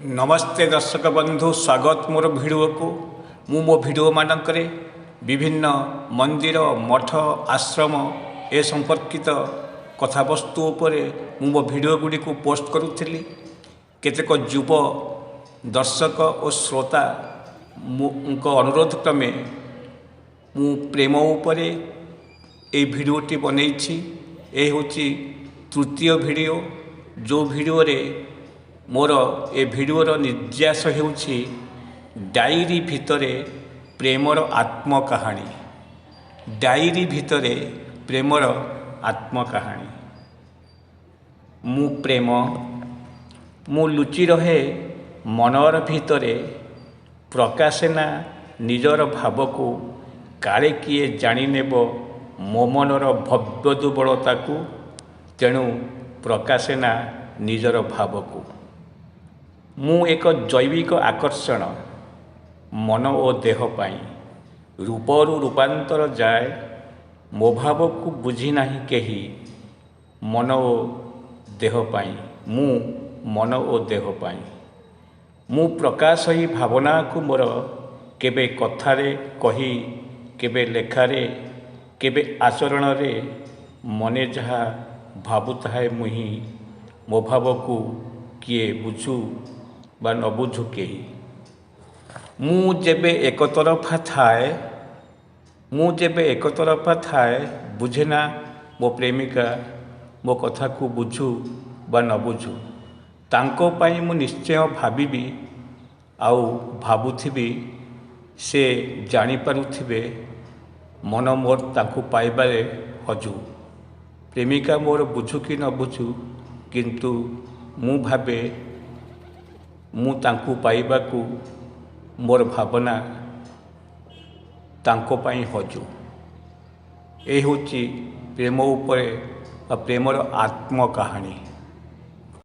ନମସ୍ତେ ଦର୍ଶକ ବନ୍ଧୁ, ସ୍ୱାଗତ ମୋର ଭିଡ଼ିଓକୁ। ମୁଁ ମୋ ଭିଡ଼ିଓ ମାନଙ୍କରେ ବିଭିନ୍ନ ମନ୍ଦିର, ମଠ, ଆଶ୍ରମ ଏ ସମ୍ପର୍କିତ କଥାବସ୍ତୁ ଉପରେ ମୁଁ ମୋ ଭିଡ଼ିଓ ଗୁଡ଼ିକୁ ପୋଷ୍ଟ କରୁଥିଲି। କେତେକ ଯୁବ ଦର୍ଶକ ଓ ଶ୍ରୋତାଙ୍କ ଅନୁରୋଧ କ୍ରମେ ମୁଁ ପ୍ରେମ ଉପରେ ଏଇ ଭିଡ଼ିଓଟି ବନେଇଛି। ଏ ହେଉଛି ତୃତୀୟ ଭିଡ଼ିଓ, ଯେଉଁ ଭିଡ଼ିଓରେ ମୋର ଏ ଭିଡ଼ିଓର ନିର୍ଯ୍ୟାସ ହେଉଛି ଡାଇରୀ ଭିତରେ ପ୍ରେମର ଆତ୍ମକାହାଣୀ। ଡାଇରୀ ଭିତରେ ପ୍ରେମର ଆତ୍ମକାହାଣୀ। ମୁଁ ପ୍ରେମ, ମୁଁ ଲୁଚି ରହେ ମନର ଭିତରେ, ପ୍ରକାଶେ ନା ନିଜର ଭାବକୁ। କାଳେ କିଏ ଜାଣିନେବ ମୋ ମନର ଭବ୍ୟ ଦୁର୍ବଳତାକୁ, ତେଣୁ ପ୍ରକାଶେ ନା ନିଜର ଭାବକୁ। ମୁଁ ଏକ ଜୈବିକ ଆକର୍ଷଣ ମନ ଓ ଦେହ ପାଇଁ, ରୂପରୁ ରୂପାନ୍ତର ଯାଏ। ମୋ ଭାବକୁ ବୁଝି ନାହିଁ କେହି ମନ ଓ ଦେହ ପାଇଁ। ମୁଁ ମନ ଓ ଦେହ ପାଇଁ ମୁଁ ପ୍ରକାଶ ଏହି ଭାବନାକୁ ମୋର, କେବେ କଥାରେ କହି, କେବେ ଲେଖାରେ, କେବେ ଆଚରଣରେ। ମନେ ଯାହା ଭାବୁଥାଏ ମୁହିଁ, ମୋ ଭାବକୁ କିଏ ବୁଝୁ ବା ନ ବୁଝୁ କେହି। ମୁଁ ଯେବେ ଏକତରଫା ଥାଏ, ମୁଁ ଯେବେ ଏକତରଫା ଥାଏ, ବୁଝେ ନା ମୋ ପ୍ରେମିକା ମୋ କଥାକୁ, ବୁଝୁ ବା ନ ବୁଝୁ। ତାଙ୍କ ପାଇଁ ମୁଁ ନିଶ୍ଚୟ ଭାବିବି ଆଉ ଭାବୁଥିବି, ସେ ଜାଣିପାରୁଥିବେ ମନ ମୋର ତାଙ୍କୁ ପାଇବାରେ ହଜୁ। ପ୍ରେମିକା ମୋର ବୁଝୁ କି ନ ବୁଝୁ, କିନ୍ତୁ ମୁଁ ଭାବେ ମୁଁ ତାଙ୍କୁ ପାଇବାକୁ ମୋର ଭାବନା ତାଙ୍କ ପାଇଁ ହଜୁ। ଏ ହେଉଛି ପ୍ରେମ ଉପରେ ବା ପ୍ରେମର ଆତ୍ମକାହାଣୀ।